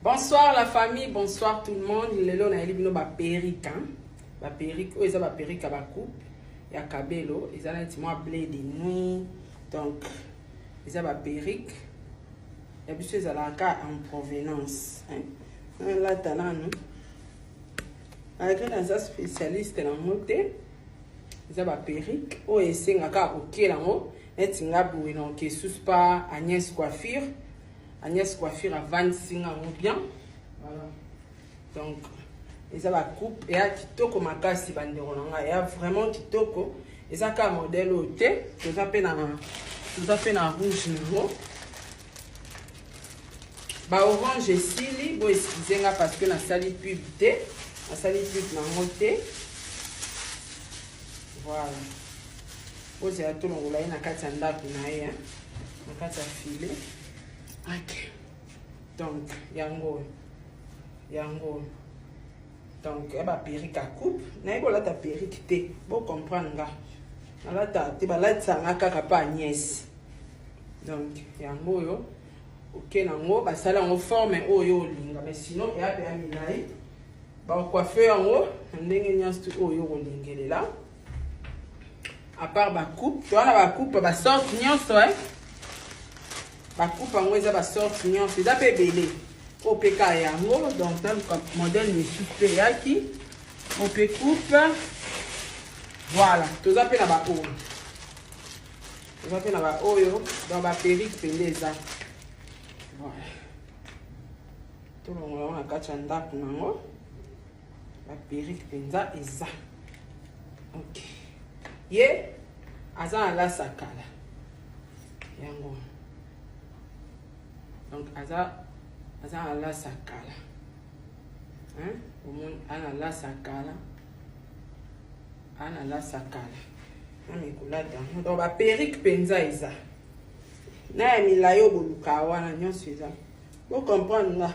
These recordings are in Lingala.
Bonsoir la famille, bonsoir tout le monde. Lelo na bino ba perruque, hein. Ba perruque oyo eza ba perruque ya ba coupe ya kabelo, eza neti mwa blé de nuit. Donc eza ba perruque ya biso ezalaka en provenance, hein. Nalata nanu. Malgré naza spécialiste nango te. Eza ba perruque oyo esengaka kokela yango neti nga boye na okesus pa Agnès Coiffure. Agnès Coiffure avandisi nga yango bien. Voilà. Donc eza ba coupe eya kitoko makasi bandeko na ngai, eya vraiment kitoko. Eza kaka modèle oyo te, toza mpe na toza mpe na rouge nango. Ba orange esili, bo excuse nga parce que nasali pub te, nasali pub nango te. Voilà. Bozela tolongola ye na kati ya ndako na ye, na kati ya filet. Ok. Donc yango yango. Donc ya ba perruque à coupe, nayebi kolata perruque te, bo comprendre nga. Nalata te, balatisa nga kaka pa Agnès. Donc yango oyo oke nango basala yango forme oyo olinga, mais sinon eya pe ya milai. Ba coiffer yango na ndenge nyonso oyo okolingelela. À part ba coupe, toza na ba coupe ba sorte nyonso, hein. Ba coupe yango eza ba sorte nyonso, eza pe ebele. Oyo pe kaka yango, donc naluka modèle misusu pe eyaki. Oyo pe coupe. Voilà, toza pe na ba oyo. Toza pe na ba oyo, donc ba perruque pende eza. Voilà. Tolongola yango na kati ya ndako nango. Ba perruque mpenza eza. Ok. Ye aza na lasa kala. Yango. Donc aza aza na lasa kala. Hein? Omoni aza na lasa kala. Aza na lasa kala. Na mikolata yango. Donc ba perruque mpenza eza. Na ya milai oyo boluka wana nyonso eza. Bo comprendre nga.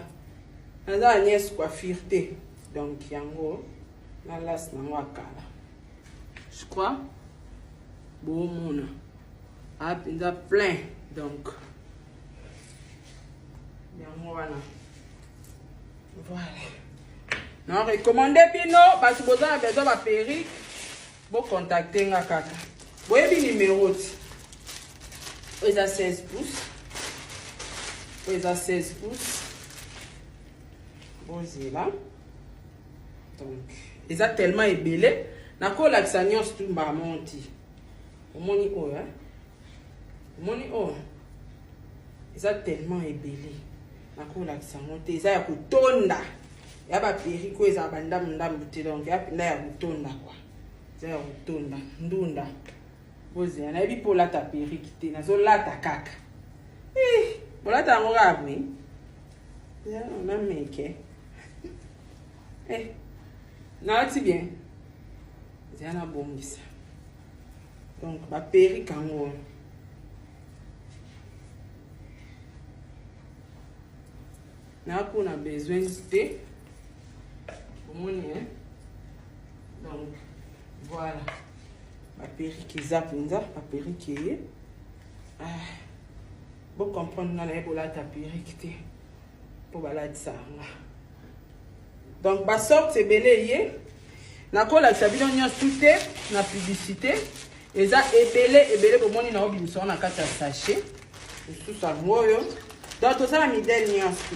Naza Agnès Coiffure te. Donc yango na las nango akala. Je crois bomona. Ah mpenza plein donc yango wana. Voilà. Na recommande bino bato boza na besoin ba perruque, bo contacter nga kaka. Boyebi numéro ti. Oyo eza 16 pouces. Oyo eza 16 pouces. Bozela. Donc eza tellement ebele nakolakisa nyonso tu mbala moko ti. Omoni oyo, hein? Omoni oyo eza tellement ebele nakolakisa yango te, eza ya kotonda ya ba perruque oyo ezala bandambu ndambu te, donc ya mpenza ya kotonda quoi, eza ya kotonda ndunda. Bozela, nayebi mpo olata perruque te, nazolata kaka. Bolata yango kaka boye nameke. Nalati bien, zela nabongisa. Donc ba perruque yango nakuna besoin te, omoni, hein? Donc voilà, ba perruque eza mpenza ba perruque eye. Bo comprendre nga, nayebi kolata perruque te mpo balatisa nga. Donc ba sorte ebele eye, nakolakisa bino nyonso te na publicité, eza ebele ebele. Bomoni na obimisa na kati ya sachet mosusu yango oyo. Donc toza na midele nyonso te,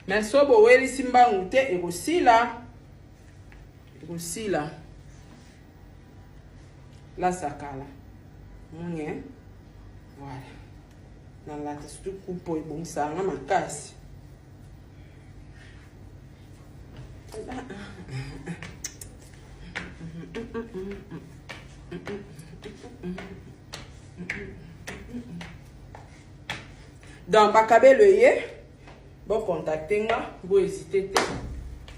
mais so bowelisi mbangu te ekosila, ekosila. Lasakala moni, hein? Voilà, nalata surtout coupe oyo ebongisaka nga makasi. Donc bakabelo eye, bo contacte nga, bo hésite te,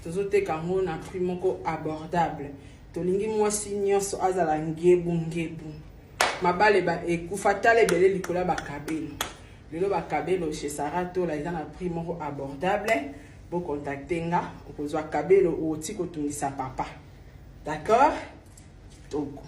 tozoteka yango na prix moko abordable. Tolingi mwasi nyonso azala ngebu ngebu. Mabale ba ekufa tala ebele likolo ya bakabelo. Lelo bakabelo chez Sarah Tola eza na prix moko abordable. Bo contacte nga, okozwa kabelo oti kotungisa papa. D'accord? Kitoko.